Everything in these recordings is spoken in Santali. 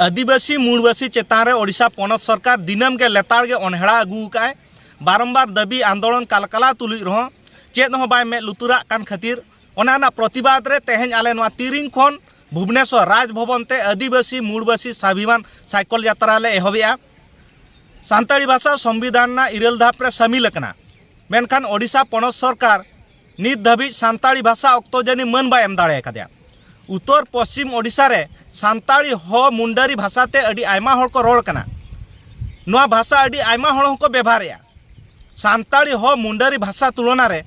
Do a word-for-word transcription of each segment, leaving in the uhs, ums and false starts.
ᱟᱹᱫᱤᱵᱟᱹᱥᱤ ᱢᱩᱬᱵᱟᱹᱥᱤ ᱪᱮᱛᱟᱱ ᱨᱮ ᱳᱰᱤᱥᱟ ᱯᱚᱱᱚᱛ ᱥᱚᱨᱠᱟᱨ ᱫᱤᱱᱟᱹᱢ ᱜᱮ ᱞᱮᱛᱟᱲ ᱜᱮ ᱚᱱᱦᱮᱲᱟ ᱟᱹᱜᱩ ᱟᱠᱟᱫᱼᱟᱭ᱾ ᱵᱟᱨᱚᱢᱵᱟᱨ ᱫᱟᱹᱵᱤ ᱟᱱᱫᱳᱞᱚᱱ ᱠᱟᱞᱠᱟᱞᱟ ᱛᱩᱞᱩᱡ ᱨᱮᱦᱚᱸ ᱪᱮᱫ ᱦᱚᱸ ᱵᱟᱭ ᱢᱮᱫ ᱞᱩᱛᱩᱨᱟᱜ ᱠᱟᱱ ᱠᱷᱟᱹᱛᱤᱨ, ᱚᱱᱟ ᱨᱮᱱᱟᱜ ᱯᱨᱚᱛᱤᱵᱟᱫ ᱨᱮ ᱛᱮᱦᱮᱧ ᱟᱞᱮ ᱱᱚᱣᱟ ᱛᱤᱨᱤᱝ ᱠᱷᱚᱱ ᱵᱷᱩᱵᱽᱱᱮᱥᱚᱨ ᱨᱟᱡᱽ ᱵᱷᱚᱵᱚᱱ ᱛᱮ ᱟᱹᱫᱤᱵᱟᱹᱥᱤ ᱢᱩᱬᱵᱟᱹᱥᱤ ᱥᱟᱵᱷᱤᱢᱟᱱ ᱥᱟᱭᱠᱚᱞ ᱡᱟᱛᱨᱟ ᱞᱮ ᱮᱦᱚᱵᱮᱜᱼᱟ᱾ ᱥᱟᱱᱛᱟᱲᱤ ᱵᱷᱟᱥᱟ ᱥᱚᱝᱵᱤᱫᱷᱟᱱ ᱨᱮᱱᱟᱜ ᱤᱨᱟᱹᱞ ᱫᱷᱟᱯ ᱨᱮ ᱥᱟᱹᱢᱤᱞ ᱟᱠᱟᱱᱟ, ᱢᱮᱱᱠᱷᱟᱱ ᱳᱰᱤᱥᱟ ᱯᱚᱱᱚᱛ ᱥᱚᱨᱠᱟᱨ ᱱᱤᱛ ᱫᱷᱟᱹᱵᱤᱡ ᱥᱟᱱᱛᱟᱲᱤ ᱵᱷᱟᱥᱟ ᱚᱠᱛᱚ ᱡᱟᱹᱱᱤ ᱢᱟᱹᱱ ᱵᱟᱭ ᱮᱢ ᱫᱟᱲᱮ ᱟᱠᱟᱫᱮᱭᱟ᱾ ᱩᱛᱛᱚᱨ ᱯᱚᱥᱪᱤᱢ ᱳᱰᱤᱥᱟ ᱨᱮ ᱥᱟᱱᱛᱟᱲᱤ ᱦᱚ ᱢᱩᱱᱰᱟᱹᱨᱤ ᱵᱷᱟᱥᱟ ᱛᱮ ᱟᱹᱰᱤ ᱟᱭᱢᱟ ᱦᱚᱲ ᱠᱚ ᱨᱚᱲ ᱠᱟᱱᱟ᱾ ᱱᱚᱣᱟ ᱵᱷᱟᱥᱟ ᱟᱹᱰᱤ ᱟᱭᱢᱟ ᱦᱚᱲ ᱦᱚᱸᱠᱚ ᱵᱮᱵᱷᱟᱨᱮᱜᱼᱟ᱾ ᱥᱟᱱᱛᱟᱲᱤ ᱦᱚ ᱢᱩᱱᱰᱟᱹᱨᱤ ᱵᱷᱟᱥᱟ ᱛᱩᱞᱚᱱᱟ ᱨᱮ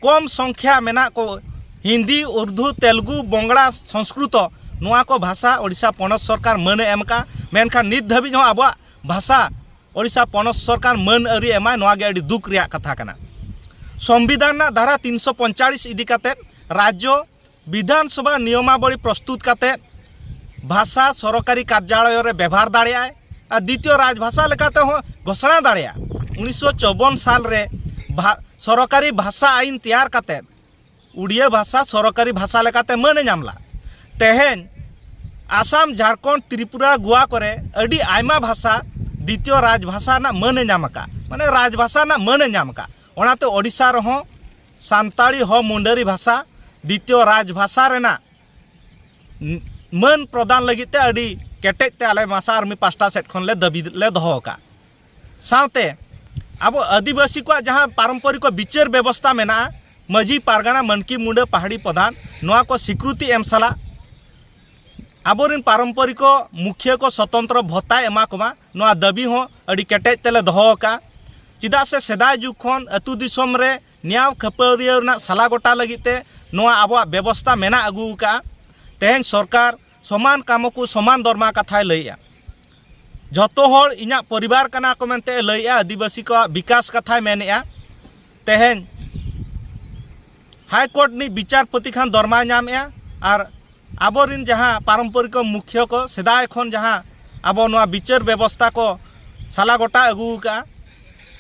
ᱠᱚᱢ ᱥᱚᱝᱠᱷᱭᱟ ᱢᱮᱱᱟᱜ ᱠᱚ ᱦᱤᱱᱫᱤ, ᱩᱨᱫᱩ, ᱛᱮᱞᱜᱩ, ᱵᱚᱝᱜᱽᱞᱟ, ᱥᱚᱝᱥᱠᱨᱩᱛᱚ, ᱱᱚᱣᱟ ᱠᱚ ᱵᱷᱟᱥᱟ ᱳᱰᱤᱥᱟ ᱯᱚᱱᱚᱛ ᱥᱚᱨᱠᱟᱨ ᱢᱟᱹᱱᱮ ᱮᱢ ᱟᱠᱟᱫᱼᱟ, ᱢᱮᱱᱠᱷᱟᱱ ᱱᱤᱛ ᱫᱷᱟᱹᱵᱤᱡ ᱦᱚᱸ ᱟᱵᱚᱣᱟᱜ ᱵᱷᱟᱥᱟ ᱳᱰᱤᱥᱟ ᱯᱚᱱᱚᱛ ᱥᱚᱨᱠᱟᱨ ᱢᱟᱹᱱ ᱟᱹᱣᱨᱤ ᱮᱢᱟᱭ᱾ ᱱᱚᱣᱟ ᱜᱮ ᱟᱹᱰᱤ ᱫᱩᱠ ᱨᱮᱭᱟᱜ ᱠᱟᱛᱷᱟ ᱠᱟᱱᱟ᱾ ᱥᱚᱝᱵᱤᱫᱷᱟᱱ ᱨᱮᱱᱟᱜ ᱫᱷᱟᱨᱟ ᱛᱤᱱᱥᱚ ᱯᱚᱧᱪᱟᱲᱤᱥ ᱤᱫᱤ ᱠᱟᱛᱮ ᱨᱟᱡᱽᱡᱚ ᱵᱤᱫᱷᱟᱱ ᱥᱚᱵᱷᱟ ᱱᱤᱭᱚᱢᱟᱵᱚᱞᱤ ᱯᱨᱚᱥᱛᱩᱛ ᱠᱟᱛᱮ ᱵᱷᱟᱥᱟ ᱥᱚᱨᱠᱟᱨᱤ ᱠᱟᱨᱡᱟᱞᱚᱭ ᱨᱮ ᱵᱮᱵᱷᱟᱨ ᱫᱟᱲᱮᱭᱟᱜᱼᱟᱭ ᱟᱨ ᱫᱤᱛᱤᱭᱚ ᱨᱟᱡᱽ ᱵᱷᱟᱥᱟ ᱞᱮᱠᱟᱛᱮ ᱦᱚᱸ ᱜᱷᱳᱥᱚᱱᱟ ᱫᱟᱲᱮᱭᱟᱜᱼᱟ᱾ ᱩᱱᱤᱥᱥᱚ ᱪᱚᱣᱵᱚᱱ ᱥᱟᱞ ᱨᱮ ᱵᱷᱟ-, ᱥᱚᱨᱠᱟᱨᱤ ᱵᱷᱟᱥᱟ ᱟᱭᱤᱱ ᱛᱮᱭᱟᱨ ᱠᱟᱛᱮ ᱩᱲᱤᱭᱟᱹ ᱵᱷᱟᱥᱟ ᱥᱚᱨᱠᱟᱨᱤ ᱵᱷᱟᱥᱟ ᱞᱮᱠᱟᱛᱮ ᱢᱟᱹᱱ ᱮ ᱧᱟᱢ ᱞᱮᱫᱼᱟ᱾ ᱛᱮᱦᱮᱧ ᱟᱥᱟᱢ, ᱡᱷᱟᱲᱠᱷᱚᱸᱰ, ᱛᱨᱤᱯᱩᱨᱟ, ᱜᱳᱣᱟ ᱠᱚᱨᱮ ᱟᱹᱰᱤ ᱟᱭᱢᱟ ᱵᱷᱟᱥᱟ ᱫᱤᱛᱤᱭᱚ ᱨᱟᱡᱽ ᱵᱷᱟᱥᱟ ᱨᱮᱱᱟᱜ ᱢᱟᱹᱱ ᱮ ᱧᱟᱢ ᱟᱠᱟᱫ, ᱢᱟᱱᱮ ᱨᱟᱡᱽ ᱵᱷᱟᱥᱟ ᱨᱮᱱᱟᱜ ᱢᱟᱹᱱ ᱮ ᱧᱟᱢ ᱟᱠᱟᱫ᱾ ᱚᱱᱟᱛᱮ ᱳᱰᱤᱥᱟ ᱨᱮᱦᱚᱸ ᱥᱟᱱᱛᱟᱲᱤ ᱦᱚ ᱢᱩᱱᱰᱟᱹᱨᱤ ᱵᱷᱟᱥᱟ ᱫᱤᱛᱤᱭᱚ ᱨᱟᱡᱽ ᱵᱷᱟᱥᱟ ᱨᱮᱱᱟᱜ ᱢᱟᱹᱱ ᱯᱨᱚᱫᱟᱱ ᱞᱟᱹᱜᱤᱫ ᱛᱮ ᱟᱹᱰᱤ ᱠᱮᱴᱮᱡ ᱛᱮ ᱟᱞᱮ ᱢᱟᱥᱟ ᱟᱨᱢᱤ ᱯᱟᱥᱴᱟ ᱥᱮᱫ ᱠᱷᱚᱱ ᱞᱮ ᱫᱟᱹᱵᱤ ᱞᱮ ᱫᱚᱦᱚ ᱟᱠᱟᱫ᱾ ᱥᱟᱶᱛᱮ ᱟᱵᱚ ᱟᱹᱫᱤᱵᱟᱹᱥᱤ ᱠᱚᱣᱟᱜ ᱡᱟᱦᱟᱸ ᱯᱟᱨᱚᱢᱯᱚᱨᱤᱠ ᱵᱤᱪᱟᱹᱨ ᱵᱮᱵᱚᱥᱛᱟ ᱢᱮᱱᱟᱜᱼᱟ, ᱢᱟᱹᱡᱷᱤ ᱯᱟᱨᱜᱟᱱᱟ, ᱢᱟᱹᱱᱠᱤ, ᱢᱩᱰᱟᱹ, ᱯᱟᱦᱟᱲᱤ, ᱯᱨᱚᱫᱷᱟᱱ, ᱱᱚᱣᱟ ᱠᱚ ᱥᱤᱠᱨᱩᱛᱤ ᱮᱢ ᱥᱟᱞᱟᱜ ᱟᱵᱚᱨᱮᱱ ᱯᱟᱨᱚᱢᱯᱚᱨᱤᱠ ᱢᱩᱠᱷᱤᱭᱟᱹ ᱠᱚ ᱥᱚᱛᱚᱱᱛᱨᱚ ᱵᱷᱚᱛᱟᱭ ᱮᱢᱟ ᱠᱚᱢᱟ, ᱱᱚᱣᱟ ᱫᱟᱹᱵᱤ ᱦᱚᱸ ᱟᱹᱰᱤ ᱠᱮᱴᱮᱡ ᱛᱮᱞᱮ ᱫᱚᱦᱚ ᱟᱠᱟᱫᱼᱟ᱾ ᱪᱮᱫᱟᱜ ᱥᱮ ᱥᱮᱫᱟᱭ ᱡᱩᱜᱽ ᱠᱷᱚᱱ ᱟᱹᱛᱩ ᱫᱤᱥᱚᱢ ᱨᱮ ᱱᱮᱭᱟᱣ ᱠᱷᱟᱹᱯᱟᱹᱨᱤᱭᱟᱹ ᱨᱮᱱᱟᱜ ᱥᱟᱞᱟ ᱜᱚᱴᱟ ᱞᱟᱹᱜᱤᱫ ᱛᱮ ᱱᱚᱣᱟ ᱟᱵᱚᱣᱟᱜ ᱵᱮᱵᱚᱥᱛᱟ ᱢᱮᱱᱟᱜ ᱟᱹᱜᱩ ᱟᱠᱟᱫᱼᱟ᱾ ᱛᱮᱦᱮᱧ ᱥᱚᱨᱠᱟᱨ ᱥᱚᱢᱟᱱ ᱠᱟᱢᱚᱠᱩ ᱥᱚᱢᱟᱱ ᱫᱚᱨᱢᱟ ᱠᱟᱛᱷᱟᱭ ᱞᱟᱹᱭᱮᱜᱼᱟ᱾ ᱡᱷᱚᱛᱚ ᱦᱚᱲ ᱤᱧᱟᱹᱜ ᱯᱚᱨᱤᱵᱟᱨ ᱠᱟᱱᱟ ᱠᱚ ᱢᱮᱱᱛᱮ ᱮ ᱞᱟᱹᱭᱮᱜᱼᱟ, ᱟᱹᱫᱤᱵᱟᱹᱥᱤ ᱠᱚᱣᱟᱜ ᱵᱤᱠᱟᱥ ᱠᱟᱛᱷᱟᱭ ᱢᱮᱱᱮᱜᱼᱟ᱾ ᱛᱮᱦᱮᱧ ᱦᱟᱭ ᱠᱳᱨᱴ ᱨᱤᱱᱤᱡ ᱵᱤᱪᱟᱨᱯᱚᱛᱤ ᱠᱷᱟᱱ ᱫᱚᱨᱢᱟᱭ ᱧᱟᱢᱮᱜᱼᱟ, ᱟᱨ ᱟᱵᱚᱨᱤᱱ ᱡᱟᱦᱟᱸ ᱯᱟᱨᱚᱢᱯᱚᱨᱤᱠ ᱢᱩᱠᱷᱤᱭᱟᱹ ᱠᱚ ᱥᱮᱫᱟᱭ ᱠᱷᱚᱱ ᱡᱟᱦᱟᱸ ᱟᱵᱚ ᱱᱚᱣᱟ ᱵᱤᱪᱟᱹᱨ ᱵᱮᱵᱚᱥᱛᱟ ᱠᱚ ᱥᱟᱞᱟ ᱜᱚᱴᱟ ᱟᱹᱜᱩ ᱟᱠᱟᱫᱼᱟ,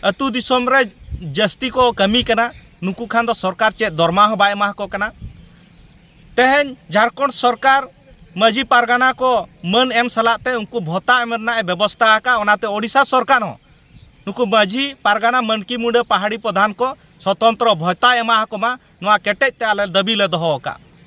ᱟᱹᱛᱩ ᱫᱤᱥᱚᱢ ᱨᱮ ᱡᱟᱹᱥᱛᱤ ᱠᱚ ᱠᱟᱹᱢᱤ ᱠᱟᱱᱟ, ᱱᱩᱠᱩ ᱠᱷᱟᱱ ᱫᱚ ᱥᱚᱨᱠᱟᱨ ᱪᱮᱫ ᱫᱚᱨᱢᱟ ᱦᱚᱸ ᱵᱟᱭ ᱮᱢᱟ ᱠᱚ ᱠᱟᱱᱟ᱾ ᱛᱮᱦᱮᱧ ᱡᱷᱟᱲᱠᱷᱚᱸᱰ ᱥᱚᱨᱠᱟᱨ ᱢᱟᱹᱡᱷᱤ ᱯᱟᱨᱜᱟᱱᱟ ᱠᱚ ᱢᱟᱹᱱ ᱮᱢ ᱥᱟᱞᱟᱜ ᱛᱮ ᱩᱱᱠᱩ ᱵᱷᱚᱛᱟ ᱮᱢ ᱨᱮᱱᱟᱜ ᱮ ᱵᱮᱵᱚᱥᱛᱷᱟ ᱟᱠᱟᱫ᱾ ᱚᱱᱟᱛᱮ ᱳᱰᱤᱥᱟ ᱥᱚᱨᱠᱟᱨ ᱦᱚᱸ ᱱᱩᱠᱩ ᱢᱟᱹᱡᱷᱤ ᱯᱟᱨᱜᱟᱱᱟ, ᱢᱟᱹᱱᱠᱤ, ᱢᱩᱸᱰᱟᱹ, ᱯᱟᱦᱟᱲᱤ ᱯᱨᱚᱫᱷᱟᱱ ᱠᱚ ᱥᱚᱛᱚᱱᱛᱨᱚ ᱵᱷᱚᱛᱟ ᱮᱢᱟ ᱟᱠᱚ ᱢᱟ, ᱱᱚᱣᱟ ᱠᱮᱴᱮᱡ ᱛᱮ ᱟᱞᱮ ᱫᱟᱹᱵᱤ ᱞᱮ ᱫᱚᱦᱚ ᱟᱠᱟᱫ᱾